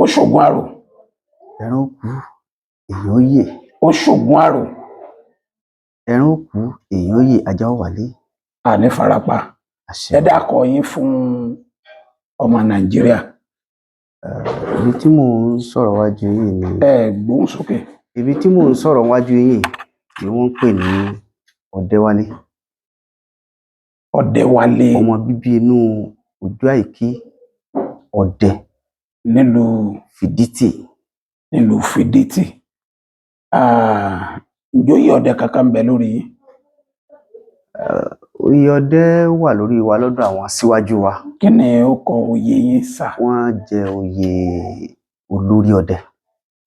Ó ṣògùn àrò. Ẹran ó kú, èèyàn ó yè. Ó ṣògùn àrò. Ẹran ó kú, èèyàn ó yè, ajá ó wálé. Àní farapa. Àṣẹ. Ẹ dákọ yín fún ọmọ Nàìjíríà. Ibi tí mò ń sọ̀rọ̀ wájú yìí ni Ẹ gbóhùn sókè. Ibi tí mò ń sọ̀rọ̀ wájú yìí ni wọ́n ń pè ní Ọdẹ́wálé. Ọdẹwálé. Ọmọ bíbí inú Ojú Àìkí Ọdẹ nílùú Fìdítì. Nílùú Fìdítì. Ǹjọ́ yìí ọdẹ kankan ń bẹ lórí yín? Oyè ọdẹ wà lórí wa lọ́dọ̀ àwọn aṣíwájú wa. Kí ni ó kọ oyè yín sà? Wọ́n jẹ oyè olórí ọdẹ.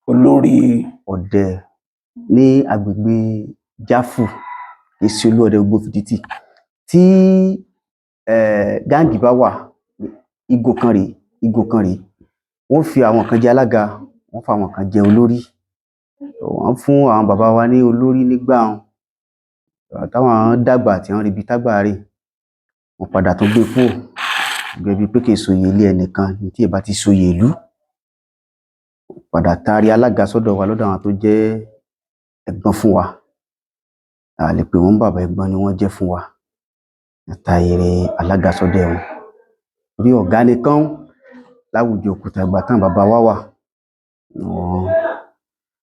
Olórí ọdẹ ní agbègbè Jáfù, kì í ṣe olú ọdẹ gbogbo Fìdítì. Tí gáǹgì bá wà, igun kan rèé, igun kan rèé, wọ́n fi àwọn kan jẹ alága, wọ́n fi àwọn kan jẹ olórí. Wọ́n fún àwọn bàbá wa ní olórí nígbà wọn táwọn dàgbà tí wọ́n ríbi tágbà rè, wọ́n padà tún gbé kúrò gẹ́gẹ́ bíi pé kì í ṣoyè ilé ẹnìkan ní tí ì bá ti ṣoyè ìlú. Padà taari alága sọ́dọ̀ wa lọ́dọ̀ àwọn tó jẹ́ ẹ̀gbọ́n fún wa. A lè pè wọ́n bàbá, ẹ̀gbọ́n ni wọ́n jẹ́ fún wa. Taari alága sọ́dọ̀ wọn torí ọ̀gá nìkan láwùjọ òkúta ìgbà tán bàbá wa wà,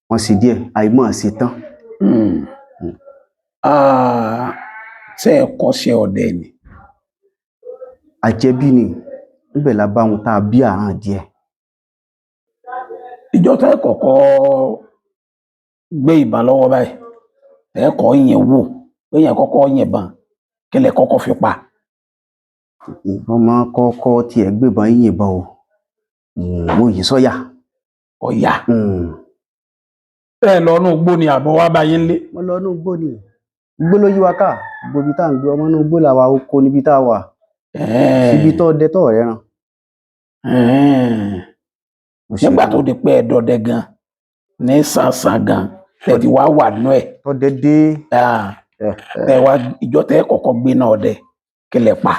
wọ́n ṣe díẹ̀ àìmọ̀ ṣe tán. Ṣé ẹ kọ́ṣẹ́ ọdẹ ni? Àjẹbí ni, níbẹ̀ la bá wọn tá a bí àràn díẹ̀. Ìjọ tẹ́ kọ́kọ́ gbé ìbọn lọ́wọ́ báyìí, ẹ kọ́ yẹn wò pé yẹn kọ́kọ́ yìnbọn, kí lẹ kọ́kọ́ fi pa? Wọ́n máa kọ́kọ́ tiẹ̀ gbébọn yìnbọn o, mo yìn sọ́yà. Ọ̀yà. Ẹ lọ inú igbó ni àbọ̀ wá bá yín lé? Mo lọ inú igbó ni, igbó ló yí wa ká, gbogbo ibi tá à ń gbé, ọmọ inú igbó làwa, oko níbi tá a wà, síbi tó dẹ tó rẹran. Nígbà tó di pé ẹ dọdẹ gan ní sànsàn gan tẹ́ ti wá wà nú ẹ̀. Tó dẹ dé. Tẹ́ wá ìjọ tẹ́ kọ́kọ́ gbé náà ọdẹ, kí lẹ pa?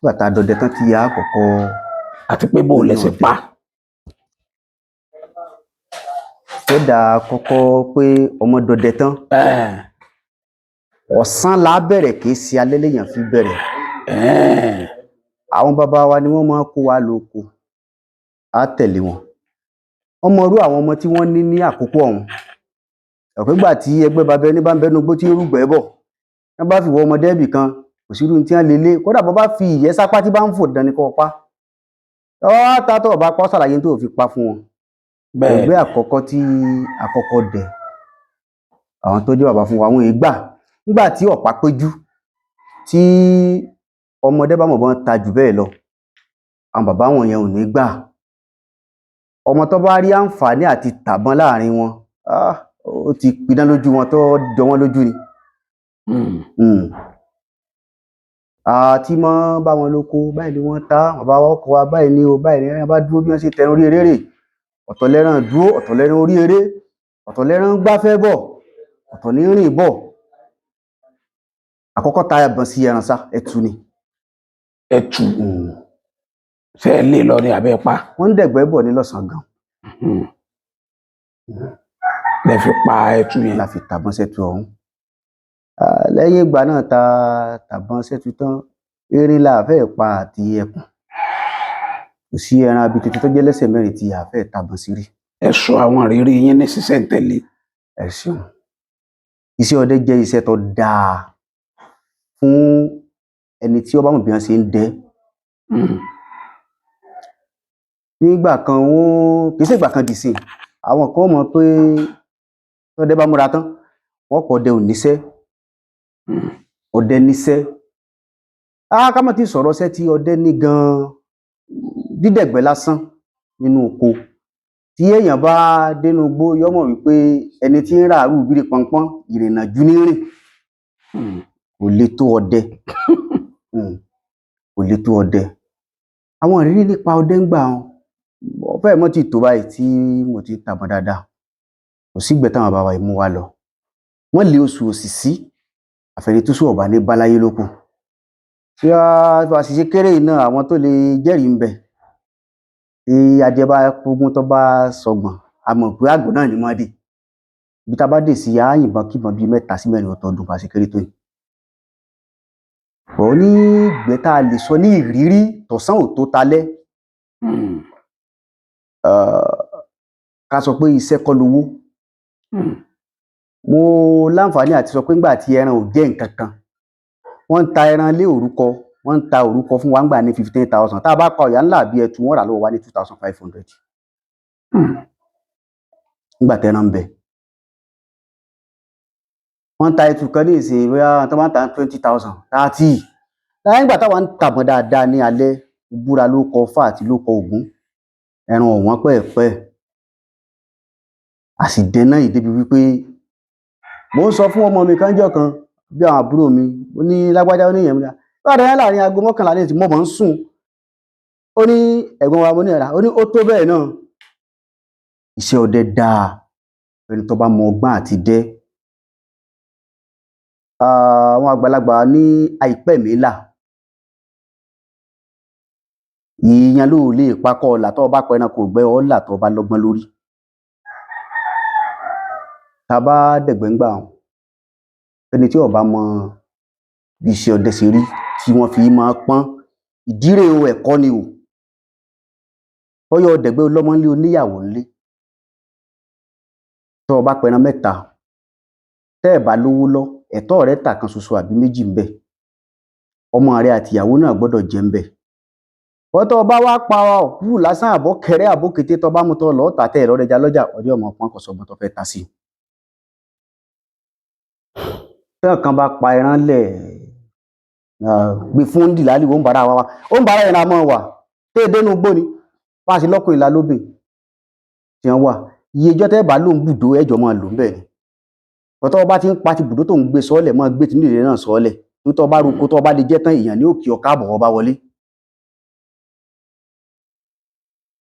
Nígbà tá a dọdẹ tán tí a kọ́kọ́ Àti pé bó o lẹ ṣe pa? Fẹ́dà kọ́kọ́ pé ọmọ dọdẹ tán. Ọ̀sán la bẹ̀rẹ̀, kì í ṣe alẹ́ lèèyàn fi bẹ̀rẹ̀. Àwọn bàbá wa ni wọ́n máa ń kó wa lóko, á tẹ̀lé wọn. Wọ́n mọ irú àwọn ọmọ tí wọ́n ní ní àkókò ọ̀hún. Ọ̀pẹ́ gbà tí ẹgbẹ́ bàbá ẹni bá ń bẹnu igbó tí ń rúgbẹ̀ẹ́ bọ̀, wọ́n bá fi wọ ọmọdé ibì kan, kò sí irú tí wọ́n lè lé. Kódà bọ́ bá fi ìyẹ́ sápá tí bá ń fò, dandan ni kó pa. Ọ́ ta tó bá pa ọ́, ṣàlàyé tó fi pa fún wọn. Ẹgbẹ́ àkọ́kọ́ tí àkọ́kọ́ dẹ̀, àwọn tó jẹ́ bàbá fún wa, àwọn èé gbà. Nígbà tí ọ̀pá péjú, tí ọmọdé bá mọ̀ bọ́n ta jù bẹ́ẹ̀ lọ, àwọn bàbá wọn yẹn ò ní gbà. Ọmọ tó bá rí àǹfààní àti tàbọn láàrin wọn, ó ti pidán lójú wọn tó jọ wọ́n lójú ni. Àti mọ́ bá wọn lóko báyìí ni wọ́n ta bàbá wa kọ́ wa báyìí ni o, báyìí ni ẹran bá dúró, bí wọ́n ṣe tẹran orí eré rè. Ọ̀tọ̀ lẹ́ran dúró, ọ̀tọ̀ lẹ́ran orí eré, ọ̀tọ̀ lẹ́ran gbáfẹ́ bọ̀, ọ̀tọ̀ ní rìn bọ̀. Àkọ́kọ́ ta ẹbọn sí ẹran sá, ẹtu ni. Ẹtu? Ṣé ẹ lé lọ ní abẹ́ pa? Wọ́n ń dẹ̀gbẹ́ bọ̀ ní lọ́sàn-án gan. Lẹ fi pa ẹtu yẹn? La fi tàbọn sẹ́tu ọ̀hún. Lẹ́yìn ìgbà náà ta tàbọn sẹ́tu tán, erin la fẹ́ pa àti ẹkùn. Kò sí ẹran abititi tó jẹ́ lẹ́sẹ̀ mẹ́rin tí a fẹ́ tàbọn sí rí. Ẹ sọ àwọn ìrírí yín ní sísẹ̀ntẹ̀lé. Ẹ ṣeun. Iṣẹ́ ọdẹ jẹ́ iṣẹ́ tó dáa fún ẹni tí ó bá mọ̀ bí wọ́n ṣe ń dẹ. Nígbà kan, wọ́n kì í ṣe ìgbà kan dì sí, àwọn kan mọ̀ pé tọ́dẹ bá múra tán, wọ́n kọ́ ọdẹ ò níṣẹ́. Ọdẹ níṣẹ́. Ká má ti sọ̀rọ̀ ṣẹ́ tí ọdẹ ní gan-an, dídẹ̀gbẹ́ lásán nínú oko. Tí èèyàn bá dénú igbó, yó mọ̀ wípé ẹni tí ń ràárù bírí pọnpọ́n ìrìnàjò ní rìn kò le tó ọdẹ. Kò le tó ọdẹ. Àwọn ìrírí nípa ọdẹ ń gbà wọn fẹ́ẹ̀ mọ́ ti tó báyìí tí mo ti ń tàbọn dáadáa. Kò sígbẹ́ táwọn bàbá wa yìí mú wa lọ. Wọ́n lé oṣù òsì sí àfẹni tó sùn ọ̀bà ní báláyé ló kù. Tí a bá ṣiṣẹ́ kéré yìí náà, àwọn tó lè jẹ́rìí ń bẹ. Tí adìẹ bá pógún tó bá sọgbọ̀n, a mọ̀ pé àgbò náà ni mọ́ dé. Ibi tá a bá dé sí, á yìnbọn kíbọn bíi mẹ́ta sí mẹ́rin ọ̀tọ̀ọ̀dún bá ṣe kéré tó yìí. Bọ̀ ní ìgbẹ́ tá a lè sọ ní ìrírí tọ̀sán ò tó talẹ́. Ká sọ pé iṣẹ́ kọ́ lowó. Mo láǹfààní àti sọ pé ńgbà tí ẹran ò jẹ́ nǹkan kan, wọ́n ń ta ẹran lé òrúkọ, wọ́n ń ta òrúkọ fún wa ńgbà ní 15,000. Tá a bá pa ọ̀yà ńlá bí ẹtu, wọ́n rà lọ́wọ́ wa ní 2,500. Ńgbà tẹ́ran ń bẹ. Wọ́n ń ta ẹtu kan ní ìsìn bóyá tó bá ń ta 20,000, 30. Láyé ńgbà táwa ń tàbọn dáadáa ní alẹ́, búra ló kọ Fá àti ló kọ Ògún. Ẹran ò wọ́n pẹ́ẹ̀pẹ́ẹ̀. A sì dẹná yìí débi wípé mò ń sọ fún ọmọ mi kan jọ́ kan bí àwọn àbúrò mi, ó ní lágbájá, ó ní ìyẹn mi dá. Bá dẹ̀ láàrin aago mọ́kànlá ní ìsìn, mo mọ̀ ń sùn. Ó ní ẹ̀gbọ́n wa, mo ní ẹ̀rà, ó ní ó tó bẹ́ẹ̀ náà. Iṣẹ́ ọdẹ dáa, ẹni tó bá mọ ọgbọ́n àti dẹ́. Àwọn àgbàlagbà ní àìpẹ́ mi là. Ìyẹn ló lè pakọ́ ọ̀la tó bá pẹran kò gbẹ́ ọ́ là tó bá lọ́gbọ́n lórí. Tá a bá dẹ̀gbẹ́ ńgbà wọn, ẹni tí ó bá mọ bí iṣẹ́ ọdẹ ṣe rí tí wọ́n fi máa pọ́n, ìdírè o, ẹ̀kọ́ ni o. Bóyá o dẹ̀gbẹ́ ọlọ́mọ ńlé, oníyàwó ńlé. Tó o bá pẹran mẹ́ta, tẹ́ ẹ̀ bá lówó lọ, ẹ̀tọ́ rẹ tà kan ṣoṣo àbí méjì ńbẹ̀. Ọmọ rẹ àti ìyàwó náà gbọ́dọ̀ jẹ ńbẹ̀. Bọ́ tó o bá wá pa òkú lásán àbọ̀ kẹrẹ́ àbọ̀ kété tó bá mú tó lọ́ọ́ tà tẹ́ ẹ̀ lọ́rẹ́jà lọ́jà, ọdẹ ọmọ pọ́n kò sọgbọ́n tó fẹ́ ta sí i. Tẹ́ kan bá pa ẹran lẹ̀, gbé fún dìlálì, ó ń bára wa, ó ń bára ẹran mọ́ wa. Tẹ́ ẹ dénú gbó ni, bá a ṣe lọ́kùnrin la lóbìn tí wọ́n wà. Iye ijọ́ tẹ́ ẹ bá lò ń bùdó, ẹ̀jọ̀ máa lò ń bẹ̀ ni. Bọ́ tó o bá ti ń pa ti bùdó tó ń gbé sọ́ọ̀lẹ̀, máa gbé tinú ìrẹ́ náà sọ́ọ̀lẹ̀. Tó tọ́ bá roko tó bá lè jẹ́ tán, èèyàn ní òkè ọ̀ká àbọ̀ ọba wọlé.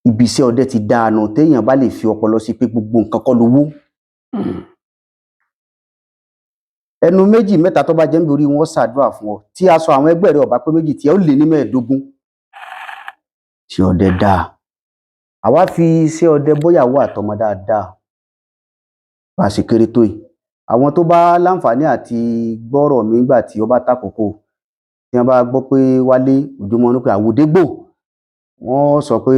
Ibi iṣẹ́ ọdẹ ti dáa nù téèyàn bá lè fi ọpọlọ sí pé gbogbo nǹkan kọ́ lowó. Ẹnu méjì mẹ́ta tó bá jẹ́ níbi orí wọn ṣàdúrà fún ọ. Tí aṣọ àwọn ẹgbẹ́ rẹ ọba pé méjì tí ẹ ó lé ní mẹ́ẹ̀ẹ́dógún. Tí ọdẹ dáa. Àwa fi iṣẹ́ ọdẹ bóyàwó àtọmọ dáadáa. Bá a ṣe kéré tó yìí. Àwọn tó bá láǹfààní àti gbọ́rọ̀ mi nígbà tí ó bá tàkókò, tí wọ́n bá gbọ́ pé Wálé Òjòmọ́nú pé àwòdégbò, wọ́n sọ pé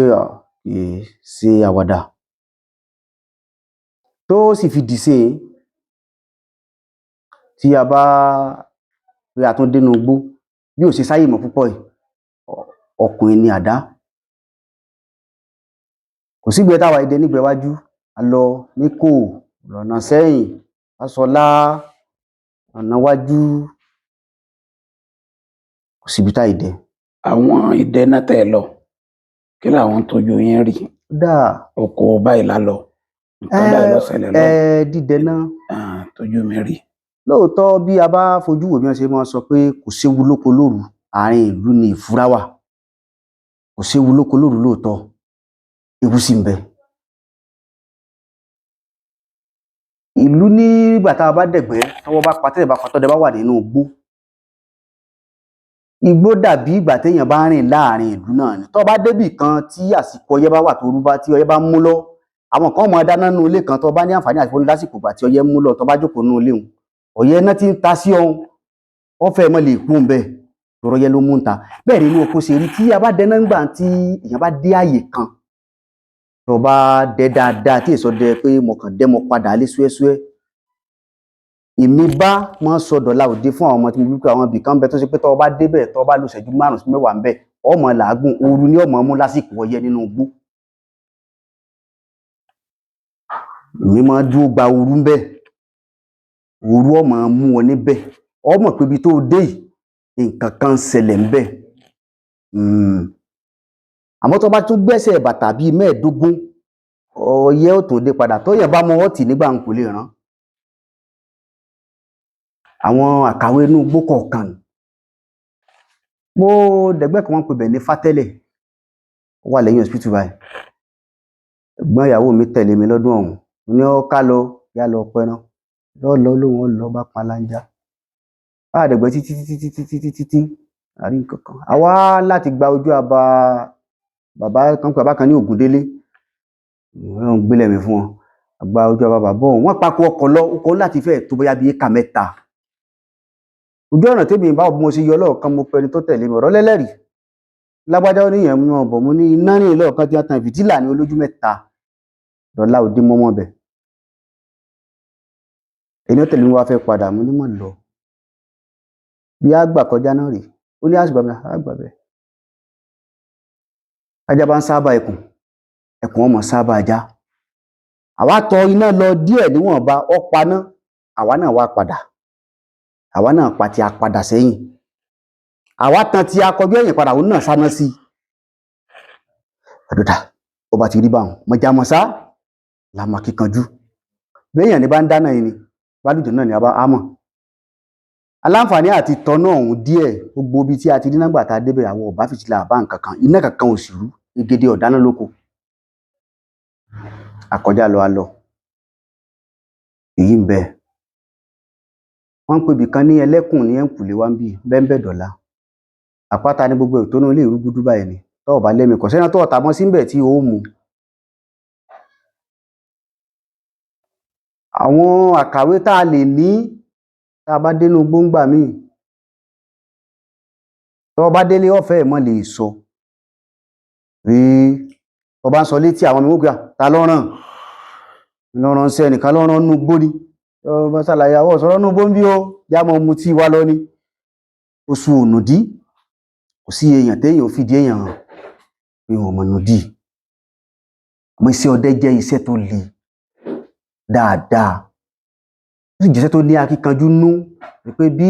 kì í ṣe àwàdà. Tó sì fi dìse tí a bá pé a tún dénú igbó, bí ò ṣe sáyè mọ́ púpọ̀ yìí, ọkùnrin ni àdá. Kò sígbẹ́ táwa ìdẹ nígbẹ́ wájú, a lọ ní kò lọ́nà sẹ́yìn, Fáṣọlá, ọ̀nà wájú, kò síbi tá ìdẹ. Àwọn ìdẹ náà tẹ́ ẹ lọ, kí làwọn tójú yín rí? Dáa. Oko báyìí la lọ, nǹkan báyìí ló ṣẹlẹ̀ lọ. Dídẹ náà. Tójú mi rí. Lóòótọ́ bí a bá fojú wò bí wọ́n ṣe máa sọ pé kò séwu lóko lóru, àárín ìlú ni ìfura wà. Kò séwu lóko lóru lóòótọ́, ewu sì ń bẹ. Ìlú nígbà tá a bá dẹ̀gbẹ́, tọ́wọ́ bá pa tẹ́lẹ̀ bá pa tọ́dẹ bá wà nínú igbó. Igbó dàbí ìgbà téèyàn bá rìn láàrin ìlú náà ni. Tó bá débì kan tí àsìkò ọyẹ́ bá wà tó rú bá tí ọyẹ́ bá ń mú lọ, àwọn kan máa dáná nínú ilé kan tó bá ní àǹfààní àti fún lásìkò ìgbà tí ọyẹ́ ń mú lọ, tó bá jókòó nínú ilé òun. Ọyẹ́ náà ti ń ta sí ọ̀hún, wọ́n fẹ́ mọ́ lè kú òun bẹ́ẹ̀. Tọrọ yẹ ló mú ń ta. Bẹ́ẹ̀ ni inú oko ṣe rí tí a bá dẹná ńgbà tí èèyàn bá dé àyè kan. Tó bá dẹ dáadáa tí èso dẹ pé mo kàn dẹ́ mo padà lé súẹ́súẹ́. Èmi bá máa sọ dọ̀la òde fún àwọn ọmọ tí mo bí pé àwọn ibì kan ń bẹ tó ṣe pé tó bá débẹ̀ tó bá lo ìṣẹ́jú márùn-ún sí mẹ́wàá ńbẹ̀, ó máa làágùn, ooru ni ó máa mú lásìkò ọyẹ́ nínú igbó. Èmi máa dúró gba ooru ńbẹ̀. Ooru ó máa mú ọ níbẹ̀. Ó mọ̀ pé ibi tó dé yìí, nǹkan kan ń ṣẹlẹ̀ ńbẹ̀. Àmọ́ tó bá tún gbẹ́sẹ̀ bàtà bíi mẹ́ẹ̀ẹ́dógún, ọyẹ́ ó tún dé padà. Tóyẹ̀ bá mọ ọ́ọ̀tì nígbà ń kò lè rán. Àwọn àkàwé inú igbó kọ̀ọ̀kan ni. Mo dẹ̀gbẹ́ kan wọ́n ń pè bẹ̀ ní Fátẹ́lẹ̀. Ó wà lẹ́yìn hospital báyìí. Ẹ̀gbọ́n ìyàwó mi tẹ̀lé mi lọ́dún ọ̀hún. Mo ní ó ká lọ, yá lọ pẹran. Lọ́ lọ lóhùn ó lọ bá palanjá. Bá dẹ̀gbẹ́ títí títí títí títí títí, a rí nǹkan kan. A wá láti gba ojú aba Bàbá kan pé bàbá kan ní Ògúndélé, Ọlọ́run gbélé mi fún wọn. Àgbà ojú ọba bàbá òun, wọ́n pako ọkọ̀ lọ, ọkọ̀ láti fẹ́ẹ̀ tó bóyá bíi éka 3. Ojú ọ̀nà tèmi bá mo ṣe yọ lọ́ọ̀kan, mo pe ẹni tó tẹ̀lé mi, ọ̀rọ̀ lẹ́lẹ́rìí. Lágbájá ó ní ìyẹn mú ọ̀bọ̀, mo ní iná ní ìlọ́ọ̀kan tí wọ́n tan fìtílà ní olójú 3. Lọ́lá òde mọ́mọ́ bẹ̀. Ẹni ó tẹ̀lé mi wá fẹ́ padà, mo ní mọ̀ lọ. Bí a gbà kọjá náà rèé, ó ní àsìgbà mi, a gbà bẹ́ẹ̀. Ajá bá ń sábà ẹkùn, ẹkùn ọmọ sábà ajá. Àwa tọ iná lọ díẹ̀ níwọ̀nba, ó paná, àwa náà wá padà. Àwa náà pa tí a padà sẹ́yìn. Àwa tan tí a kọjú ẹ̀yìn padà, òun náà sáná sí i. Àdúdà, ó bá ti rí báwọn, mọ̀jàmọ̀sá la máa kíkanjú. Béèyàn ní bá ń dáná yìí ni, bálùjọ náà ni a bá á mọ̀. Aláǹfààní àti tọ́nà ọ̀hún díẹ̀, gbogbo ibi tí a ti rí nígbà tá a débẹ̀, àwọn ọ̀bá fìtílà àbá nǹkan kan, iná kankan ò sì rú, egede ọ̀dáná lóko. Àkọjá lọ a lọ. Èyí ń bẹ. Wọ́n ń pe ibì kan ní Ẹlẹ́kùn ní ẹ̀ǹkùlé wa ń bì, bẹ́ńbẹ̀ dọ̀la. Àpáta ní gbogbo ètò inú ilé ìrúgúdú báyìí ni. Tọ́ ọ̀bá lẹ́mi kọ̀ sẹ́ni tó ọ̀tá mọ́ síbẹ̀ tí ó mú. Àwọn àkàwé tá a lè ní tá a bá dénú gbóngbà míì. Tọ́ ọ bá délé ọ̀fẹ́ ẹ̀ mọ́ lè sọ. Rí ọ bá ń sọ létí àwọn ọmọ ìwé ta lọ́ràn. Lọ́ràn ń sẹ́ ẹnìkan lọ́ràn nú gbó ni. Ọ bá ṣàlàyé àwọ̀ sọ̀rọ̀ nú gbó ń bí o, já mọ́ mu tí wa lọ ni. Oṣù ònùdí, kò sí èèyàn téèyàn ò fìdí èèyàn hàn pé wọn mọ̀ nùdí. Àmọ́ iṣẹ́ ọdẹ jẹ́ iṣẹ́ tó le dáadáa. Ó sì jẹ́ iṣẹ́ tó ní akíkanjú nú pé bí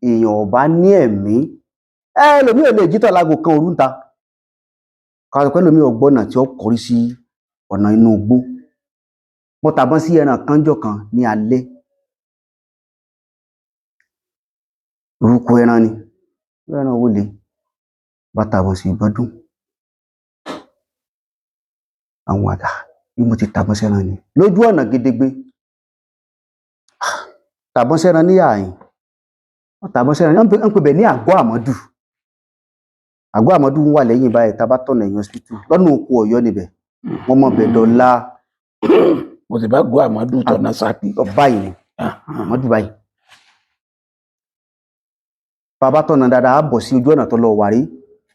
èèyàn ò bá ní ẹ̀mí, ẹlòmíì ò lè jí tọ̀ láago 1 òru ńta. Ká sọ pé ẹlòmíì ò gbọ́nà tí ó kọrí sí ọ̀nà inú igbó. Mo tàbọn sí ẹran kan jọ́ kan ní alẹ́. Orúkọ ẹran ni, ẹran wo le? Bá tàbọn sí ìbọn dún. Àwọn àdá bí mo ti tàbọn sẹ́ran ni. Lójú ọ̀nà gedegbe. Tàbọn sẹ́ran ní ààyè. Wọ́n tàbọn sẹ́ran ní, wọ́n ń pè bẹ̀ ní Àgọ́ Àmọ́dù. Àgọ́ Àmọ́dù ń wà lẹ́yìn báyìí tá a bá tọ̀nà ẹ̀yìn hospital. Lọ́nà oko Ọ̀yọ́ níbẹ̀. Wọ́n mọ̀ bẹ̀ dọ̀la. Mo sì bá Àgọ́ Àmọ́dù tọ̀nà Ṣakí. Báyìí ni. Àmọ́dù báyìí. Bàbá tọ̀nà dáadáa á bọ̀ sí ojú ọ̀nà tó lọ Wàrí.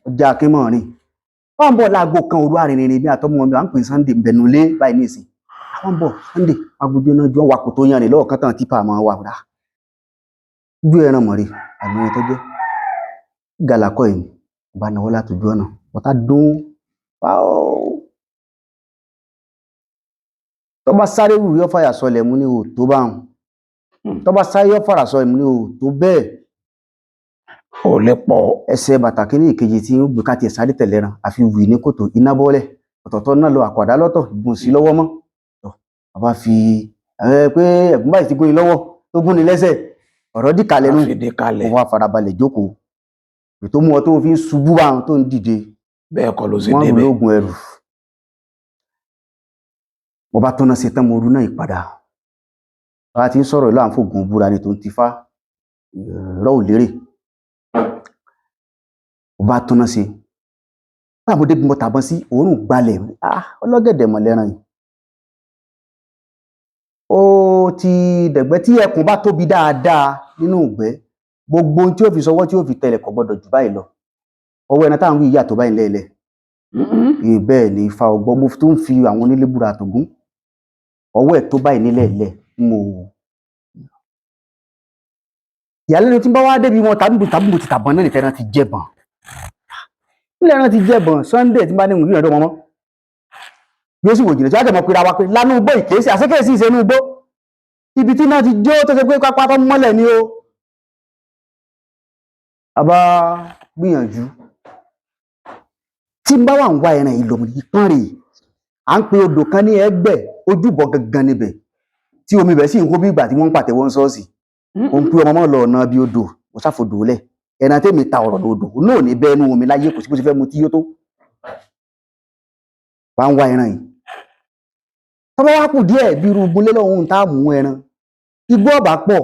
Ọjà Akínmọ̀rin. Wọ́n ń bọ̀ láago 1 òru arìnrìn mi àtọmọ mi à ń pè Sunday Mbẹ̀nulé báyìí ní ìsìn. Wọ́n ń bọ̀ Sunday agbójú náà jọ wakò tó yanrìn lọ́wọ́ kan tán tipa máa wà rà. Ojú ẹran mọ̀rì àmì ẹran tó jẹ́. Gàlà kọ́ yìí bá náwó látọjú ọ̀nà. Ọ̀tá dún. Fáó. Tó bá sáré wù yọ fàyà sọlẹ̀ mú ní o tó bá wọn. Tó bá sáré yọ fàrà sọlẹ̀ mú ní o tó bẹ́ẹ̀. Ó lè pọ̀. Ẹsẹ̀ bàtà kínní ìkejì tí ó gbé ká tiẹ̀ sáré tẹ̀lé ran àfi wì ní kòtò iná bọ́lẹ̀. Ọ̀tọ̀ọ̀tọ̀ náà lọ àpàdá lọ́tọ̀ ìbùn sí lọ́wọ́ mọ́. Bàbá fi ẹ pé ẹ̀gún báyìí ti gún ni lọ́wọ́ tó gún ni lẹ́sẹ̀. Ọ̀rọ̀ dì kalẹ̀ nù. Àfìdí kalẹ̀. Ó wá farabalẹ̀ jókòó. Ètò mú ọ tó fi ń ṣubú bá wọn tó ń dìde. Bẹ́ẹ̀ kọ́ ló ṣe Wọ́n rù débẹ̀. lóògùn ẹrù. Mo bá tọ́nà ṣe tán mo rú náà ìpadà. Bá a ti ń sọ̀rọ̀ ìlú à ń fògùn búra ni tó ń tifá. Ìrọ̀ ò lérè. Mo bá tọ́nà ṣe. Báwo mo débi mo tàbọn sí òórùn gbalẹ̀. Ah, ọlọ́gẹ̀dẹ̀ mọ̀ lẹ́ran yìí. Ó ti dẹ̀gbẹ́ tí ẹkùn bá tóbi dáadáa nínú ìgbẹ́. Gbogbo ohun tí ó fi sọwọ́ tí ó fi tẹlẹ̀ kò gbọdọ̀ jù báyìí lọ. Ọwọ́ ẹran táwọn wí yàtọ̀ báyìí lẹ́ẹ̀lẹ̀. Bẹ́ẹ̀ ni ifá ọgbọ́n mo tó ń fi àwọn onílé búra àtògún. Ọwọ́ ẹ̀ tó báyìí nílẹ̀ẹ́lẹ̀ mo. Ìyàlẹ́nu tí ń bá wá débi wọn tàbí mo ti tàbọn náà nìfẹ́ ẹran ti jẹ̀bọ̀n. Ilé ẹran ti jẹ̀bọ̀n Sunday tí ń bá ní ìrìn ọ̀dọ́ wọn mọ́. Bí ó sì wò jìnnà tí wọ́n á jẹ̀ mọ́ pera wa pé lánú igbó ìkéésì àṣekèésì ìṣẹ́nu igbó. Ibi tí iná ti jó tó ṣe pé pápá tó mọ́lẹ̀ ni o. A bá gbìyànjú. Tí ń bá wà ń wá ẹran yìí lọ́mọdé pọ́n rèé. À ń pe odò kan ní Ẹgbẹ̀ ojúbọ gangan níbẹ̀. Tí omi ibẹ̀ sì ń hó bí ìgbà tí wọ́n ń pàtẹ́wọ́ ń ṣọ́ọ̀ṣì. Ó ń pé ọmọ mọ́ lọ ọ̀nà bí odò, ó ṣàfodò lẹ̀. Ẹran tèmi ta ọ̀rọ̀ lodò, òun náà ò ní bẹ́ẹ̀ nú omi láyé kò sí bó ṣe fẹ́ mu tí yó tó. Bá ń wá ẹran yìí. Tọ́ bá wá kù díẹ̀ bí irú gunlé lọ́hùn tá a mú ẹran. Igbó ọ̀bà pọ̀.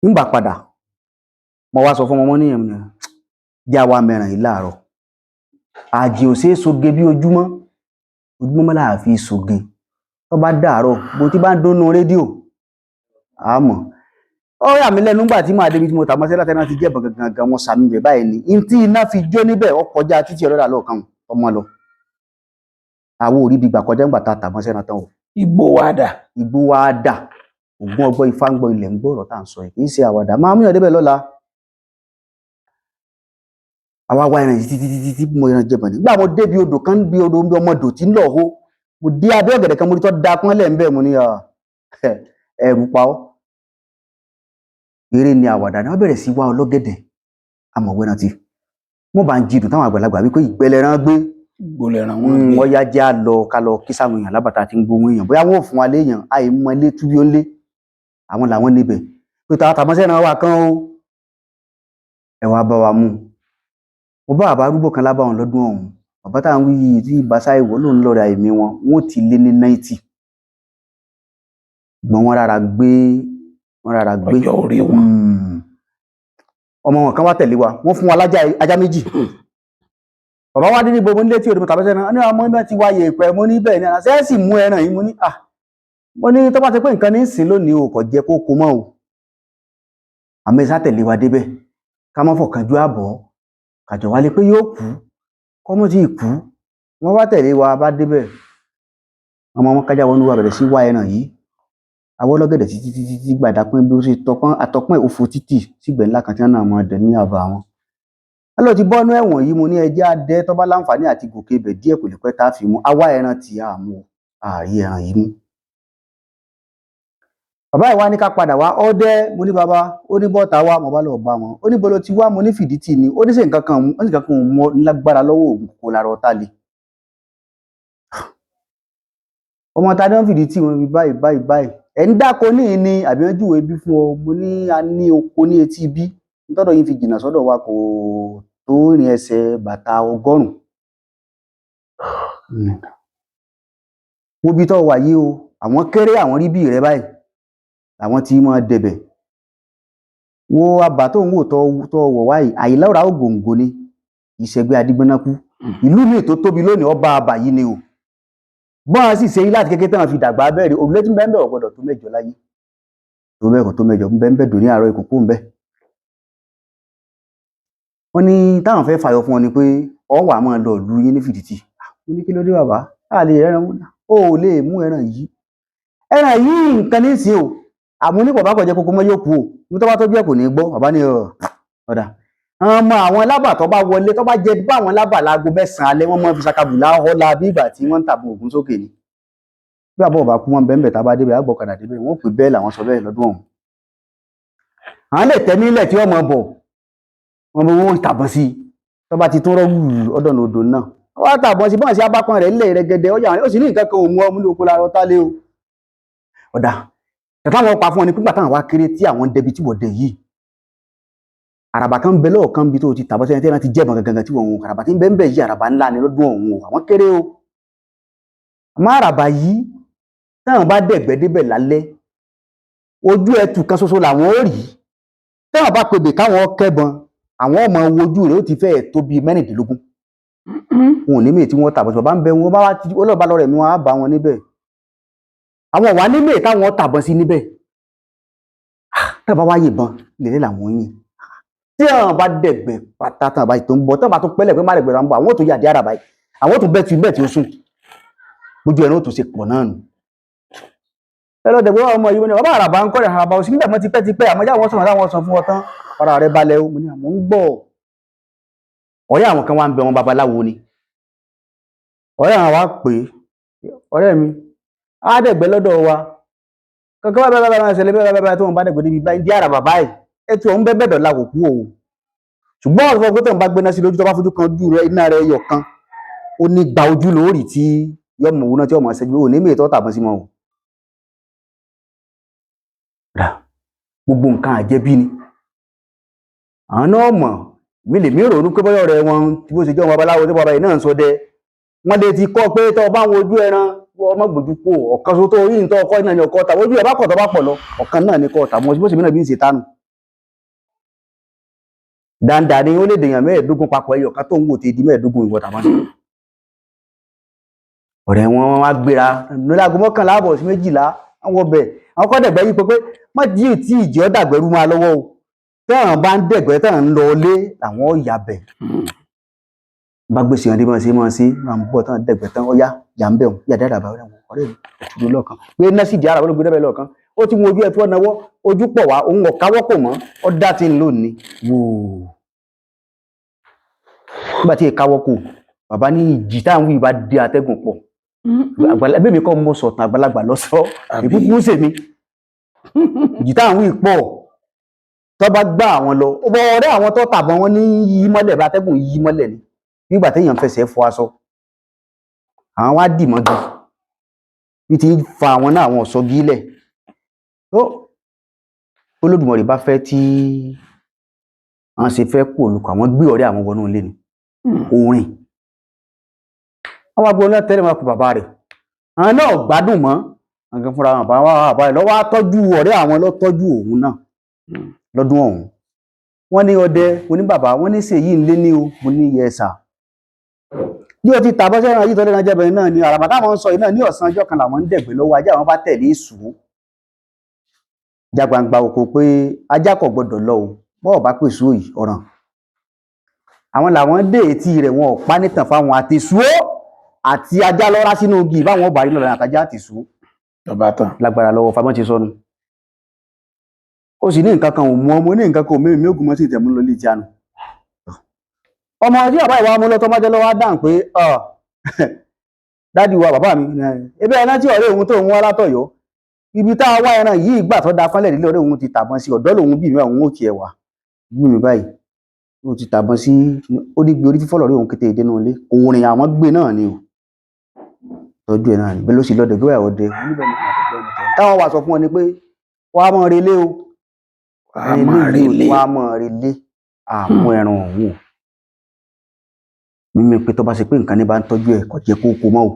Ń bà padà. Mo wá sọ fún ọmọ níyẹn mi, jẹ́ àwa mẹ́ran yìí láàárọ̀. Àjì ò ṣeé soge bí ojúmọ́, ojúmọ́ là á fi soge. Tó bá dàárọ̀, bó ti bá ń dúnnú rédíò, a mọ̀. Ó yà mí lẹ́nu nígbà tí màá débi tí mo tà mọ́sẹ́ látẹ̀ náà ti jẹ́ ìbọn gangan gan, wọn sàmì bẹ̀ báyìí ni. N tí iná fi jó níbẹ̀, ó kọjá títí ọlọ́dà lọ́ọ̀kan ọmọ lọ. Àwọn ò rí ibi gbà kọjá ńgbà tá a tà mọ́sẹ́ náà tán o. Igbó wa dà. Igbó wa dà. Ògún ọgbọ́n ifá ń gbọ́ ilẹ̀ ń gbọ́ ọ̀rọ̀ tá à ń sọ yìí. Kì í ṣe àwàdà. Máa múyàn débẹ̀ lọ́la. Àwa wá ẹran yìí títí títí tí mo ẹran jẹ bọ̀ ní. Nígbà mo débi odò kan bí odò bí ọmọdò tí ń lọ hó. Mo dé abẹ́ ọ̀gẹ̀dẹ̀ kan mo rí tó da pọ́nlẹ̀ ń bẹ̀ mo ní ẹ̀rù pa ọ́. Eré ni àwàdà ni wọ́n bẹ̀rẹ̀ sí wá ọlọ́gẹ̀dẹ̀. Àmọ̀ wẹ́ran ti. Mo bá ń jidùn táwọn àgbàlagbà wípé ìgbẹ́lẹ̀ ẹran gbé. Igbó lẹran wọn gbé. Wọ́n yá jẹ́ á lọ ká lọ kí sáwọn èèyàn lábàtà tí ń gbóhùn èèyàn. Bóyá wọ́n ò fún wa léèyàn, àì mọ ilé tú bí ó ń lé. Àwọn làwọn níbẹ̀. Pé ta tàmọ́sẹ́ ẹran wa kan o. Ẹ wá bá wa mú. Mo bá bàbá arúgbó kan lábá wọn lọ́dún ọ̀hún. Bàbá tá à ń wí yìí tí ìbáṣá ìwọ lòun lọ́ọ̀rẹ́ àìmí wọn, wọn ò ti lé ní 90. Ṣùgbọ́n wọ́n rárá gbé, wọ́n rárá gbé. Ọjọ́ orí wọn. Ọmọ wọn kan wá tẹ̀lé wa, wọ́n fún wa lájá ajá méjì. Bàbá wa dé ní gbogbo nílé tí odò tàbí sẹ́ran, ní ọmọ ẹgbẹ́ ti wáyé ìpẹ́, mo ní bẹ́ẹ̀ ni, àná sẹ́ẹ̀sì mú ẹran yìí, mo ní à. Mo ní tó bá ti pé nǹkan ní ìsìn lónìí o, kò jẹ́ kó kó mọ́ o. Àmọ́ ẹ sá tẹ̀lé wa débẹ̀, ká má fọkànjú àbọ̀, kàjọ wálé pé yóò kú, kọ́mọ́ tí ì kú. Wọ́n wá tẹ̀lé wa bá débẹ̀. Ọmọ wọn kájá wọnú wa bẹ̀rẹ̀ sí wá ẹran yìí. Awọ́ lọ́gẹ̀dẹ̀ títí títí tí gbàdá pín bí ó ṣe tọpọ́n àtọpọ́n òfo títì sígbẹ̀ ńlá kan tí wọ́n náà mọ̀ dẹ̀ ní àbá wọn. Wọ́n lọ ti bọ́nú ẹ̀wọ̀n yìí, mo ní ẹjẹ́ adẹ́ tó bá láǹfààní àti gòkè ibẹ̀ díẹ̀ kò lè pẹ́ tá a fi mú. A wá ẹran tí a mú o, a rí ẹran yìí mú. Bàbá yìí wá ní ká padà wá, ọdẹ, mo ní bàbá, ó ní bọ́ta wá, mo bá lọ bá wọn. Ó ní bolo ti wá, mo ní fìdítì ni, ó ní ṣe nǹkan kan òun, ó ní nǹkan kan òun mọ lágbára lọ́wọ́ òun kò lára ọ̀tá le. Ọmọ ta ni wọ́n fìdítì wọn fi báyìí báyìí báyìí. Ẹ̀ ń dáko ní ní àbí wọ́n júwèé bí fún ọ, mo ní a ní oko ní etí ibí. Ntọ́dọ̀ yín fi jìnnà sọ́dọ̀ wa kò tó ìrìn ẹsẹ̀ bàtà 100. Wo bí tọ́ wà yìí o, àwọn kéré àwọn rí bí rẹ báyìí. Àwọn tí máa dẹbẹ̀. Wo abà tó ń wò tọ́ wọ̀ wáyìí, Àyìnlá Ògòǹgò ni, ìṣẹ̀gbẹ́ Adigbọ́nákú. Ìlú míì tó tóbi lónìí ọba abà yìí ni o. Bọ́n sì ṣe yí láti kékeré tán fi dàgbà bẹ́ẹ̀ òrùlé tí ń bẹ́ẹ̀ bẹ́ẹ̀ ò gbọ́dọ̀ tó mẹ́jọ láyé. Tó bẹ́ẹ̀ kò tó mẹ́jọ, ń bẹ́ẹ̀ bẹ́ẹ̀ dùn ní àárọ̀ ìkókó ń bẹ́ẹ̀. Wọ́n ní táwọn fẹ́ fàyọ fún ọ ni pé ọ wà máa lọ ìlú yín ní fìdítì. Mo ní kí ló dé bàbá? A lè rẹ́ran mú. O ò lè mú ẹran yìí. Ẹran yìí nǹkan ní ìsìn o. Àmọ́ onípọ̀ bá kọ̀ jẹ́ kókó mọ́ yóò kú o. Mo tó bá tọ́jú ẹ̀ kò ní gbọ́. Bàbá ní ọ̀dà. Àwọn ọmọ àwọn lábà tó bá wọlé tó bá jẹ bá àwọn lábà láago 9 alẹ́ wọ́n máa fi sakabùlà họ́la bí ìgbà tí wọ́n ń tàbí ògùn sókè ni. Bí àbọ̀ bá kú wọn bẹ́ẹ̀ bẹ́ẹ̀ tá a bá débẹ̀ àgbọ̀kadà débẹ̀ wọ́n pè bẹ́ẹ̀ làwọn sọ bẹ́ẹ̀ lọ́dún ọ̀hún. Àwọn lè tẹ́ nílẹ̀ tí wọ́n mọ̀ bọ̀ wọ́n bọ́ wọ́n tàbọn sí i tó bá ti tún rọ́ wùrù ọ̀dọ̀nà odò náà. Wọ́n á tàbọn sí bọ́n sí abákan rẹ̀ ńlẹ̀ rẹ̀gẹ̀dẹ̀ ọjà ó sì ní nǹkan kan òun ọmú ní oko lára ọ̀tá lé o. Ọ̀dà tẹ̀tà wọn pa fún ọ ni pípa táwọn wá kéré tí àwọn dẹbi tí wọ́n dẹ yìí. Àràbà kan bẹ lọ́ọ̀kan bí tó ti tàbọn sẹ́yìn tí wọ́n ti jẹ̀bọn gangan tí wọ́n ń àràbà tí ń bẹ ń bẹ yìí àràbà ńlá ni lọ́dún ọ̀hún o àwọn kéré o. Àmọ́ àràbà yìí táwọn bá dẹ̀gbẹ́ débẹ̀ lálẹ́ ojú ẹtù kan ṣoṣo làwọn ó rí táwọn bá pebè káwọn kẹ́bọn àwọn ọmọ wojú rẹ̀ ó ti fẹ́ẹ̀ tó bíi 16. Wọn ò ní mèé tí wọ́n tàbọn sí bàbá ń bẹ wọn bá wá ti ọlọ́ọ̀bá lọ́rẹ̀ mi wọn á bá wọn níbẹ̀. Àwọn wà ní mèé táwọn tàbọn sí níbẹ̀. Táwọn bá wá yìnbọn lèrè làwọn yìn. Tí àwọn bá dẹ̀gbẹ́ pátá táwọn bá tó ń bọ̀ táwọn bá tó pẹ́lẹ̀ pé má dẹ̀gbẹ́ táwọn bọ̀ àwọn ò tó yàdí àràbà yìí àwọn ò tó bẹ́ẹ̀ tí bẹ́ẹ̀ tí ó sùn. Gbójú ẹran ó tó ṣe pọ̀ náà nù. Ẹ lọ dẹ̀gbẹ́ ọmọ yìí ni bàbá àràbà ń kọ́rẹ̀ àràbà òsì nígbà mọ́ tipẹ́tipẹ́ àmọ́ jáwọn sọ̀rọ̀ táwọn sọ fún ọ tán ara rẹ balẹ̀ o mo ní àmọ́ ń gbọ́. Ọ̀rẹ́ àwọn kan wá ń bẹ wọn babaláwo ni. Ọ̀rẹ́ àwọn wa pè é ọ̀rẹ́ mi á dẹ̀gbẹ́ lọ́dọ̀ wa kankan bá bá bá ṣẹlẹ̀ bá bá bá tó wọn bá dẹ̀gbẹ́ níbi báyìí di àràbà báyìí ẹ tí òun bẹ́ bẹ́ẹ̀ dọ̀la kò kú o. Ṣùgbọ́n ọ̀rọ̀ pé tóun bá gbéná sí lójú tó bá fojú kan ojú rẹ iná rẹ yọ̀ kan ó ní gba ojú lórí tí yọmọ òun náà tí ọmọ ṣẹ́jú ò ní mèé tó tàbọn sí mọ́ o. Gbogbo nǹkan àjẹbí ni. Àwọn náà mọ̀ mi lè mí ronú pé bọ́yọ̀ rẹ̀ wọn tí bó ṣe jẹ́ ọmọ babaláwo tí bàbá yìí náà ń sọdẹ. Wọ́n lè ti kọ́ pé tọ́ bá wọn ojú ẹran ọmọ gbòjú kú ọ̀kan so tó orí nǹkan ọkọ náà ni ọkọ tàbí ojú ẹ̀ bá kọ̀ tó bá pọ̀ lọ ọ̀kan náà ni kọ́ tàbí bó ṣe mí náà bí ń ṣe tánu. Dáńdá ni ó lè dèèyàn 15 papọ̀, ẹyọ kan tó ń wò ti di 15 ìwọ tàbá sí. Ọ̀rẹ́ wọn wá gbéra ní aago 11:30 sí 12, àwọn ọbẹ̀ àwọn kọ́ dẹ̀gbẹ́ yìí pé má jí tí ìjì ọ́ dàgbẹ́rú máa lọ́wọ́ o. Tẹ́wọ̀n bá ń dẹ̀gbẹ́, tẹ́wọ̀n ń lọ ilé làwọn ọ̀yà bẹ̀. Bá gbèsè hàn dé, máa ṣe máa ṣe máa ń bọ̀ tán dẹ̀gbẹ́ tán, ọ̀yá yà ń bẹ̀ wọ́n yà dáadáa bá wọn. Ọ̀rẹ́ mi òtútù lọ́ọ̀kan pé nẹ́sì di ara wọn ló gbé dẹ́bẹ̀ lọ́ọ̀kan, ó ti mú ojú ẹ̀ tí wọ́n náwó ojú pọ̀ wá, òun ọ̀káwọ́ kò mọ́ ọ́ dá tí ń lò ní wò. Nígbà tí ìkáwọ́ kò, bàbá ní ìjì táwọn wí bá dé, atẹ́gùn pọ̀. Àgbàlagbà mi kọ́ mo sọ̀tàn, àgbàlagbà lọ́sọ́ ìkúkú sèmi. Ìjì táwọn wí pọ̀, tó bá gbá àwọn lọ, ó bọ ọ̀rẹ́ àwọn tó tàbọn wọn ní yí mọ́lẹ̀, bá atẹ́gùn yí mọ́lẹ̀ ni nígbà téèyàn fẹsẹ̀ fọ aṣọ. Àwọn wá dì mọ́gi bí ti ń fa àwọn náà, àwọn ọ̀ṣọ́ gílẹ̀ tó Olódùmarè bá fẹ́ tí àwọn ṣe fẹ́ kú olùkọ́, àwọn gbé ọ̀rẹ́ àwọn wọnú ilé ni orin àwọn agbóhùn náà tẹ́lẹ̀ wọn kú bàbá rẹ̀, àwọn náà gbádùn mọ́ àwọn kan fúnra wọn. Bàbá bàbá rẹ̀ lọ́wọ́ á tọ́jú ọ̀rẹ́ àwọn, ló tọ́jú òun náà lọ́dún ọ̀hún. Wọ́n ní ọdẹ oníbàbá wọ́n ní ṣèyí ń lé ní o. Mo ní yẹ sà bí o ti tàbọ́ sẹ́ran yìí tọ́lẹ́ran jẹ́bẹ̀rẹ̀ náà ni àràbà táwọn ń sọ yìí náà. Ní ọ̀sán ọjọ́ kan làwọn ń dẹ̀gbẹ́ lọ́wọ́, ajá àwọn bá tẹ̀lé ìṣù jágbangba oko pé ajá kò gbọdọ̀ lọ o, bọ́ọ̀ bá pèsè òyì ọ̀ràn àwọn làwọn dé etí rẹ̀, wọn ò pa nítàn fáwọn àtẹ̀sù ó àti ajá lọ́ra sínú igi báwọn ọba rí lọ́la àtàjá àtẹ̀sù. Lọba tán. Lágbára lọ́wọ́ fábọ́n ti sọnù, ó sì ní nǹkan kan ò mú ọmọ ní nǹkan kan ò mímí ògùn mọ́ sí ìtẹ̀mú lọ lè jánu ọmọ tí bàbá ìwà mú lọ́tọ́ májẹ́ lọ́wọ́ á dáhùn pé dádì wa, bàbá mi, ebi ẹran tí ọ̀rẹ́ òun tó ń wá látọ̀yọ́ ibi tá a wá ẹran yìí gbà tó da fánlẹ̀ nílé ọ̀rẹ́ òun ti tàbọn sí ọ̀dọ́ lòun bí mi, òun ò tiẹ̀ wà bí mi báyìí ó ti tàbọn sí. Ó ní gbé orí fífọ́ lọ́rẹ́ òun kété ìdénú ilé kò rìn, àwọn gbé náà ni o tọ́jú ẹ̀ náà ni bẹ́ẹ̀ ló sì lọ́dọ̀ gbé ọdẹ táwọn wà sọ fún ọ ni pé wàá mọ̀ relé o. Wàá máa relé. Wàá mọ̀ relé àmú ẹran ọ̀hún o mímí pé tó bá ṣe pé nǹkan ní bá ń tọ́jú ẹ̀ kò jẹ́ kó kó mọ́ o.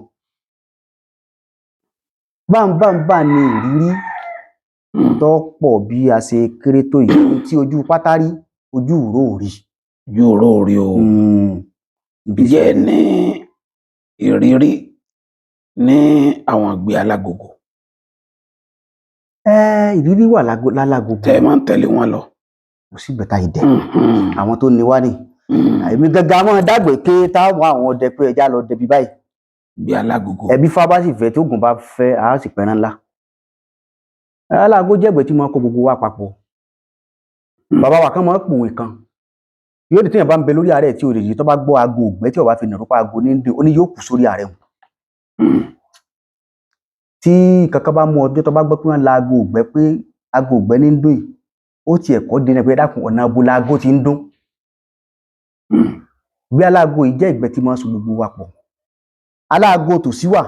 Báńbáńbá ni ìrírí tó pọ̀ bí a ṣe kéré tó yìí tí ojú pátá rí, ojú ìró ò rí. Yóò róore o. Ǹjẹ́ ẹ ní ìrírí ní àwọn ìgbé alágogo? Ẹ ìrírí wà lálágogo. Tẹ́ ẹ máa ń tẹ̀lé wọn lọ? Kò sí ìgbẹ́ta ìdẹ àwọn tó ní wá ní èmi gangan máa dàgbé ké táwọn àwọn ọdẹ pé ẹja lọ dẹbi báyìí. Ìgbé alágogo. Ẹbí fá bá sì fẹ́ tó gùn bá fẹ́, a sì pẹran ńlá. Alágo jẹ́gbẹ́ tí máa kó gbogbo wa papọ̀. Bàbá wa kan máa ń pòwe kan, yóò ní téèyàn bá ń bẹ lórí àárẹ̀ tí ò lè yí, tó bá gbọ́ aago ògbẹ́ tí ó bá fi nàró pa aago ní dé, ó ní yóò kú sórí àárẹ̀ hùn. Tí kankan bá mú ọdún tó bá gbọ́ pé wọ́n la aago ògbẹ́, pé aago ògbẹ́ ní ń dún yìí, ó tiẹ̀ kọ́ dé ní pé dákun, ọ̀nà abo laago ti ń dún. Bí aláago yìí jẹ́ ìgbẹ́ tí máa ń so gbogbo wa pọ̀. Aláago tòsí wà,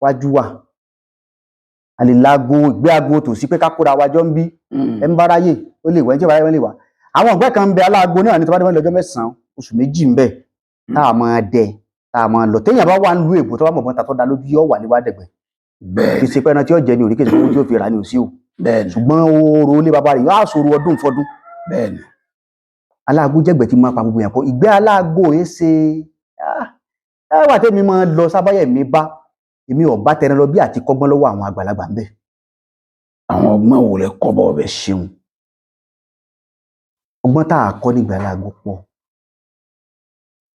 wájú wà, a lè laago ìgbé aago tòsí pé ká kóra wa jọ ń bí ẹ ń bá ráyè ó lè wá, ẹ ń tí ò bá ráyè ó lè wá. Àwọn ọ̀gbẹ́ kan ń bẹ, aláago náà ní tó bá dé lọ́jọ́ 9, oṣù 2 ń bẹ tá a máa dẹ, tá a máa lọ. Téèyàn bá wà nílùú èbó tó bá mọ̀ bọ́n ta tó da lójú, yóò wà níwá dẹ̀gbẹ́. Kì í ṣe pé ẹran tí ó jẹ ní òrí, kì í ṣe owó tí ó fi rà ní òsì o. Ṣùgbọ́n oorun ilé bàbá rẹ̀ yóò àṣòro ọdún fọdún. Aláago jẹ́gbẹ́ tí máa pa gbogbo yẹn pọ̀. Ìgbẹ́ aláago yẹn ṣe ẹ wà tẹ́mi máa lọ sábáyẹ̀ mi bá èmi ò bá tẹran lọ bí àti kọ́gbọ́n lọ́wọ́ àwọn àgbàlagbà ń bẹ. Àwọn ọgbọ́n wo lẹ kọ́ bọ̀ bẹ́ẹ̀? Ṣeun. Ọgbọ́n tá a kọ́ nígbà aláago pọ̀,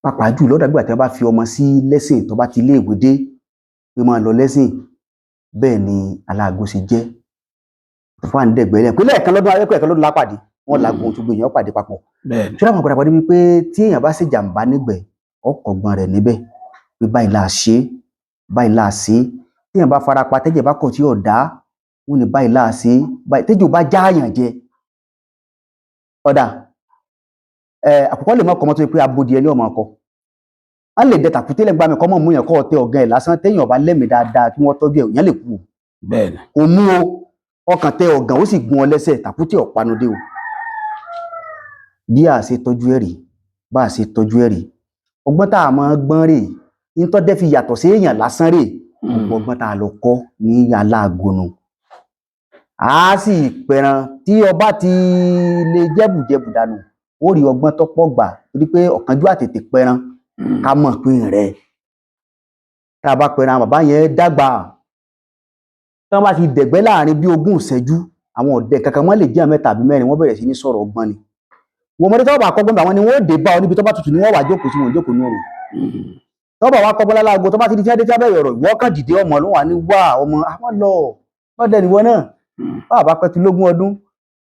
pàápàá jù lọ́dọ̀ àgbà tí wọ́n bá fi ọmọ sí lẹ́sìn tó bá ti iléèwé dé pé máa lọ lẹ́sìn, bẹ́ẹ̀ ni aláago ṣe jẹ́ fún àǹdẹ̀gbẹ́ rẹ̀ pé lẹ́ẹ̀kan lọ́dún ayẹ́kọ̀ ẹ̀kan lọ́dún lápàdé wọ́n làgbo ohun tó gbé èèyàn pàdé papọ̀. Ṣé àwọn àgbàlagbà débi pé tí èèyàn bá ṣe jàǹbá nígbẹ̀, ọkọ̀gbọ́n rẹ̀ níbẹ̀ pé báyìí là ṣe é, báyìí là ṣe é. Tí èèyàn bá fara pa, tẹ́jẹ̀ bá kọ̀ tí ò dá, wọ́n ní báyìí là ṣe é, báyìí tẹ́jọ́ bá já àyàn jẹ ọ̀dà àkùkọ lè mọ ọkọ̀ mọ́tò pé abodi ẹni ọmọ ọkọ a lè dẹ tàkúté lẹ́gbàá mi kọ́ mọ̀ mú yàn kọ́ ọtẹ ọ̀gá ẹ̀ lásán, téèyàn bá lẹ́mìí dáadáa kí wọ́n tọ́jú ẹ̀, èèyàn lè kú o. Kò mú o, ọkàn tẹ ọ̀gàn ó sì gún ọ lẹ́sẹ̀, tàkúté ọ̀panudé o. Bí a ṣe tọ́jú ẹ̀ rí, bá a ṣe tọ́jú ẹ̀ rí, ọgbọ́n tá a máa gbọ́n rè ntọ́dẹ́ fi yàtọ̀ sí èèyàn lásán rè, gbogbo ọgbọ́n tá a lọ kọ́ ní aláàgọ́nù. A sì pẹran tí ọba ti lè jẹ́bùjẹ́bù dànù. Ó rí ọgbọ́n tó pọ̀ gbà torí pé ọ̀kánjú àtètè pẹran ká mọ̀ pín rẹ̀. Tá a bá pẹran, àwọn bàbá yẹn dàgbà, tí wọ́n bá ti dẹ̀gbẹ́ láàrin bí 20 ìṣẹ́jú, àwọn ọ̀dẹ kankan wọ́n lè jẹ́ 3 àbí 4, wọ́n bẹ̀rẹ̀ sí ní sọ̀rọ̀ ọgbọ́n ni. Wọ́n mọdé tọ́wọ́ bá kọ́gbọ́n bá wọn ni wọ́n ó dé bá ọ níbi tó bá tutù ni wọ́n wà jókòó sí, wọn jókòó ní ọ̀run. Tọ́wọ́ bá wa kọ́gbọ́n lálágo, tó bá ti di tí wọ́n dé tí wọ́n bẹ̀rẹ̀ ọ̀rọ̀, ìwọ kàn dìde ọmọ ló wà ní wá ọmọ àwọn lọ lọ́dẹ nìwọ náà. Bá a bá pẹ́ tu lógún ọdún,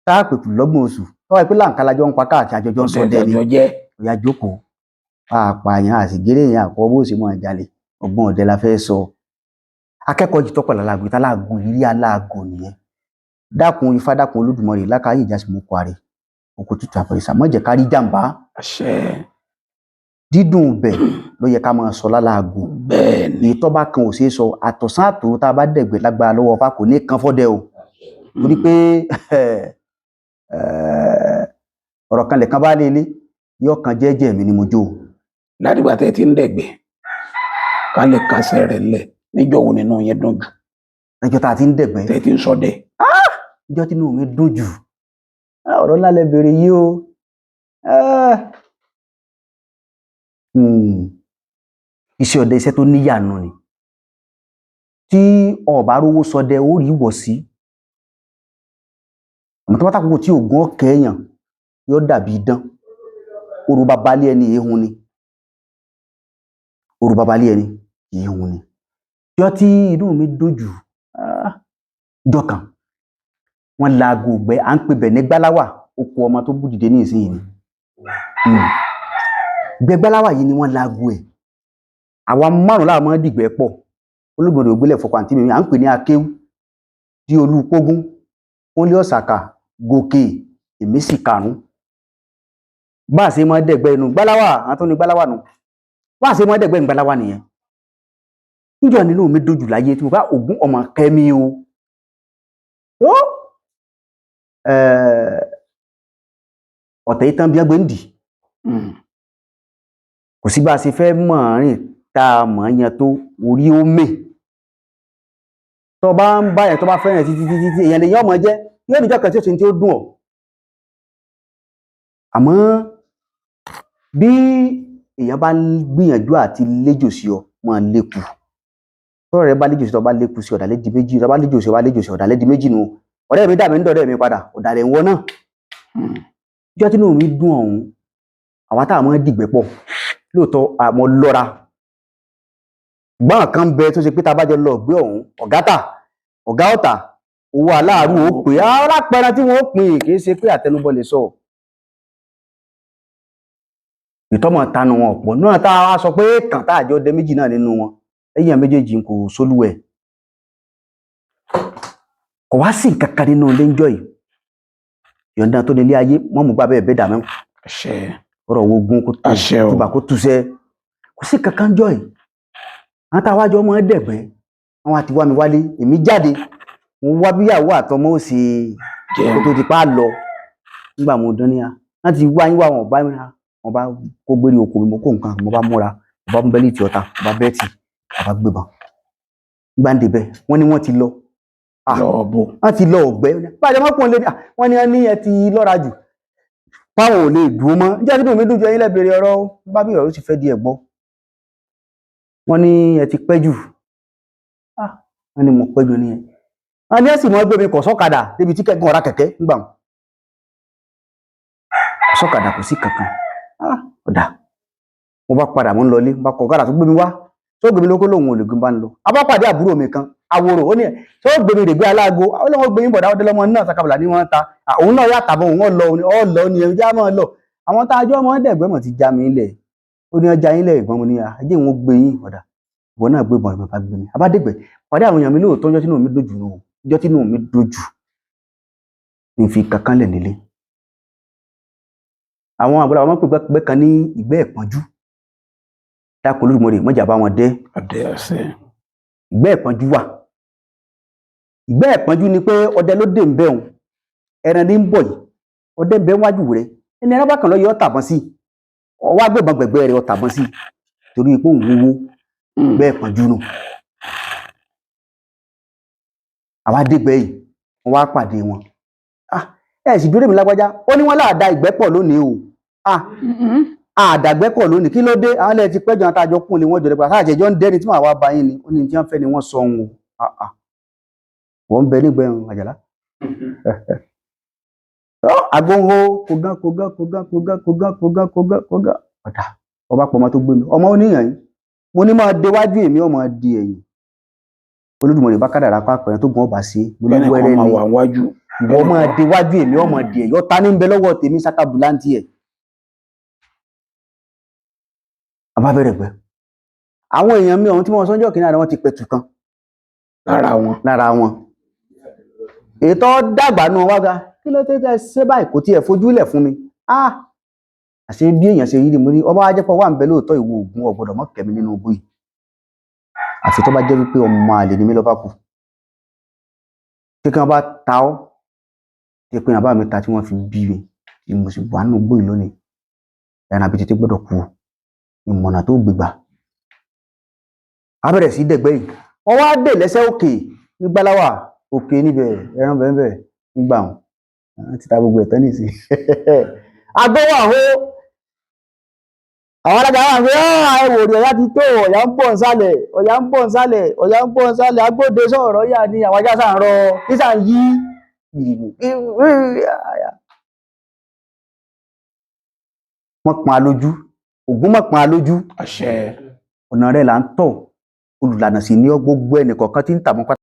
tá a pè kù lọ́gbọ̀n oṣù, tọ́wọ́ pé láǹkà lajọ ń pa káàkiri àjọjọ ń sọdẹ ni. Ọ̀dẹ jẹ́. Ọ̀yà jókòó, bá a pààyàn àsìgérè yẹn àkọ́ bó ṣe máa jalè, ọgbọ́n ọ̀dẹ la fẹ́ sọ. Akẹ́kọ̀ọ́ yìí tọ́pọ̀ lálágo, ìta láago ìrírí aláago nìyẹn. Dákun Ifá, dákun Olódùmarè, lákàáyé ìjásí mú kwari oko tútù àpẹrẹsà, má jẹ́ ká rí jàǹbá. Àṣẹ. Dídùn bẹ̀ ló yẹ ká máa sọ láláago. Bẹ́ẹ̀ ni. Èyí tó bá kan ò ṣeé sọ, àtọ̀sán àtòru tá a bá dẹ̀gbẹ́ lágbára lọ́wọ́ Ifá kò ní kan fọ́dẹ o. Torí pé ọ̀rọ̀ kan lẹ̀kan bá lé ilé yóò kan jẹ́jẹ́ mi ni mo jó o. Látìgbà tẹ́ ẹ ti ń dẹ̀gbẹ́ ká lè kásẹ̀ rẹ̀ ńlẹ̀, níjọ́ wo nínú yẹn dùn jù? Ẹjọ́ tá a ti ń dẹ̀gbẹ́. Tẹ́ ẹ ti ń ṣọdẹ. Ìjọ́ tí inú mi dùn jù, ọ̀rọ̀ ńlá lẹ béèrè yìí o. Iṣẹ́ ọdẹ iṣẹ́ tó níyànú ni. Tí o bá rówó ṣọdẹ, ó rí ìwọ̀sí. Àmọ́ tó bá tàkókò tí ògùn ọ̀kẹ́ èèyàn yóò dàbí idán. Oru baba lé ẹni èéhun ni. Oru baba lé ẹni èéhun ni. Ìjọ́ tí inú mi dùn jù, ìjọ́ kan, wọ́n laago ìgbẹ́, à ń pè bẹ̀ ní Gbáláwà, oko ọmọ tó bú dìde ní ìsinyìí ni. Ìgbẹ́ Gbáláwà yìí ni wọ́n laago ẹ̀. Àwa márùn-ún láà máa ń dìgbẹ́ pọ̀. Olódùmarè ògbélẹ̀ fọkàn àǹtí mi, à ń pè ní Akéwú, dí Olú Pógún, Kúnlé Ọ̀sàkà, Gòkè, èmi sì karùn-ún. Bá a ṣe máa dẹ̀gbẹ́ inú Gbáláwà, àwọn tó ní Gbáláwà nù. Bá a ṣe máa dẹ̀gbẹ́ inú Gbáláwà nìyẹn. Níjọ́ nínú mi dùn jù láyé tí mo bá Ògún ọmọ kẹ́mi o. Ọ̀tẹ̀ yìí tán bí wọ́n gbé ń dì. Kò sí bá a ṣe fẹ́ mọ̀ rìn tá a mọ̀ yan tó orí ó mè. Tó bá ń bá yẹn tó bá fẹ́ràn títí títí tí èèyàn lè yán ọmọ jẹ́, yóò níjọ́ kan tí ó ṣe ní tí ó dùn ọ́. Àmọ́ bí èèyàn bá ń gbìyànjú àti léjò sí ọ, máa lékù. Tọ́rọ̀ rẹ bá léjò sí ọ, bá lékù sí ọ̀dàlẹ̀ di méjì, tó bá léjò sí ọ, bá léjò sí ọ̀dàlẹ̀ di méjì nù. Ọ̀rẹ́ mi dà mí ń dọ̀rẹ́ mi padà, ọ̀dàlẹ̀ ń wọ náà. Ìjọ́ tí inú mi dùn ọ̀hún, àwa tá a máa ń dìgbẹ́ pọ̀, lóòótọ́ àmọ́ lọ́ra. Gbọ́n kan bẹ tó ṣe pé tá a bá jọ lọ gbé ọ̀hún, ọ̀gá tà, ọ̀gá ọ̀tà, owó aláàrú ó pè é, alápẹ̀rẹ̀ tí wọ́n ó pín kì í ṣe pé àtẹnubọ̀ lè sọ. Ìtọ́mọ̀ tanu wọn ọ̀pọ̀ náà tá a sọ pé kàn tá àjọ dẹ méjì náà nínú wọn, lẹ́yìn àwọn méjèèjì kò sólúwẹ̀. Kò wá sí nǹkan kan nínú ilé ńjọ́ yìí. Yọ̀ǹda tó nílé ayé, wọ́n mú gbà bẹ́ẹ̀ bẹ́ẹ̀ dà mọ́. Àṣẹ. Ọ̀rọ̀ wo gun kó tó Àṣẹ o. túbà kó túṣẹ́. Kò sí nǹkan kan ńjọ́ yìí. Àwọn tá a wá jọ mọ́ dẹ̀gbẹ́, àwọn àti wá mi wálé, èmi jáde, mo wá bíyàwó àtọmọ ó ṣe kó tó di pa á lọ. Nígbà mo dán ní a, wọ́n ti wá yín wá wọn bá mi ra, wọ́n bá kó gbérí oko mi, mo kó nǹkan, mo bá múra, mo bá mú bẹ́líìtì ọta, mo bá bẹ́ẹ̀tì, mo bá gbébọn. Nígbà ń débẹ̀, wọ́n ní wọ́n ti lọ. Lọ bò. Wọ́n ti lọ ọ̀gbẹ́. Báyọ̀ mọ́ pọ́n lé ní, wọ́n ní wọ́n ní ẹ ti lọ́ra jù. Báwo ò lè dúró mọ́? Ǹjẹ́ àti mi dùn ju ẹyin lẹ́bẹ̀rẹ̀ ọ̀rọ̀ o? Bá bí ọ̀rọ̀ sì fẹ́ di ẹ̀ gbọ́. Wọ́n ní ẹ ti pẹ́ jù. Wọ́n ní mo pẹ́ jù ní ẹ. Wọ́n ní ẹ sì mọ́ gbé mi kọ̀ sọ́kadà débi tí kẹ́kọ̀ọ́ ra kẹ̀kẹ́ ńgbà wọn. Kọ̀ sọ́kadà kò sí kankan. Ọ̀dà. Mo bá padà mo ń lọlé, mo bá kọ̀ ọ̀kadà tó gbé mi wá. Tó gbé mi lóko lòun ò lè gbé bá ń lọ. A bá pàdé àbúrò mi kan, àwòrò, ó ní ẹ̀, tó gbé mi règbé aláago, ó lóun ó gbé yín bọ̀dá ọdẹ lọ́mọ náà sakabàlà ní wọ́n ta. Òun náà yà tàbọ̀ òun ọ̀ lọ, ọ̀ lọ ni ẹ̀ já máa lọ. Àwọn tá a jọ mọ́ dẹ̀gbẹ́ mọ̀ ti já mi lẹ̀. Ó ní ọjà yín lẹ̀ ìgbọ́n mo ní, ajé òun ó gbé yín ọ̀dà. Ìwọ náà gbé bọ̀n, bàbá gbé mi. A bá dẹ̀gbẹ́, pàdé àwọn èèyàn mi lóòótọ́ ọjọ́ tí inú mi dùn jù nù o. Ọjọ́ tí inú mi dùn jù. Mi fi kankan lẹ̀ nílé. Àwọn àgbàlagbà máa ń pè gbẹ́ kan ní ìgbẹ́ ìpọ́njú. Dákun Olódùmarè, má jà bá wọn dé. Àdé àṣẹ. Ìgbẹ́ ìpọ́njú wà. Ìgbẹ́ ìpọ́njú ni pé ọdẹ ló dé ń bẹ̀ òun. Ẹran ní ń bọ̀ yìí. Ọdẹ ń bẹ wájú rẹ. Ẹni ẹran bá kàn lọ yọ ọ́ tàbọn sí. Ọwọ́ agbébọn gbẹ̀gbẹ́ rẹ̀ ọ́ tàbọn sí. Torí pé òun wúwo. Ìgbẹ́ ìpọ́njú nù. Àwa dégbẹ́ yìí, wọ́n wá pàdé wọn. Ẹ sì dúró dè mí lágbájá. Ó ní wọ́n láà da ìgbẹ́ pọ̀ lónìí o. Ah, àdàgbẹ́kọ̀ lónìí, kí ló dé? Àwọn ilẹ̀ ti pẹ́jọ àtàjọ kún lè wọ́n jọ lẹ́pàá àjẹjọ́ ń dẹ́ni tí màá wá bá yín ni. Ó ní tí wọ́n fẹ́ ni wọ́n sọ ohun o. Ah, ah. Wọ́n ń bẹ nígbẹ̀rún àjàlá. Agbóhó kógán kógán kógán kógán kógán kógán kógán kógán. Ọ̀dà ọba pọ̀ ọmọ tó gbé mi, ọmọ oníyàn yìí, mo ní máa déwájú èmi, ọmọ di ẹ̀yìn. Olódùmarè bá kádàrá pápẹ́ tó gun ọba sí mo ní Kẹ́nìkan wẹ́rẹ́ máa ni wà wájú. Ìwọ máa déwájú èmi, ọmọ di ẹ̀yìn. Ọ̀tá ní ń bẹ lọ́wọ́ tèmi sákàbùlà ń tiẹ̀. A bá bẹ̀rẹ̀ pẹ́ àwọn èèyàn mi ọ̀hún tí wọ́n sọ́njọ́ kìnìún àná, wọ́n ti pẹ̀tù kan Lára wọn. Lára wọn. Ètò dàgbà náà wá ga, kí ló dé tẹ́ ṣe báyìí? Kò tiẹ̀ fojúlẹ̀ fún mi. Ah, àṣé bí èèyàn ṣe rí ni mo ní ọba ajẹ́pọ̀ wà ń bẹ lóòótọ́. Ìwọ ògùn ọ̀gbọ́dọ̀ mọ́ kẹ́mi nínú igbó yìí, àfi tó bá jẹ́ wípé ọmọ àlè ni mí lọ́ba kù tí kí wọ́n bá ta ọ́ tí pé bàbá mi ta tí wọ́n fi bí mi tí mo sì wà nínú igbó yìí lónìí. Ẹran àbí tètè gbọ́dọ̀ kú o, ìmọ̀nà tó gbégbà a bẹ̀rẹ̀ sí dẹ̀gbẹ́ yìí. Wọ́n wá dè lẹ́sẹ̀ òkè ní gbáláwà òkè níbẹ̀, ẹran bẹ́ẹ̀ nígbà wọn wọ́n ti ta gbogbo ẹ̀tọ́ nìsín. Agbówó àhó àwọn alága wà pé ẹ wò rí, ọ̀yá ti tó, ọ̀yá ń bọ̀ nsàlẹ̀, ọ̀yá ń bọ̀ nsàlẹ̀, ọ̀yá ń bọ̀ nsàlẹ̀. Agbóde sọ̀rọ̀ yà ni àwọn ajá sàn rọ sísà ń yí ìrìbù. Wọ́n pọn alójú ògún mọ̀ pọn alójú. Àṣẹ. Ọ̀nà rẹ̀ là ń tọ̀, olùlànà sì ní ọ, gbogbo ẹnìkọ̀ọ̀kan tí ń tà mọ́ pátá.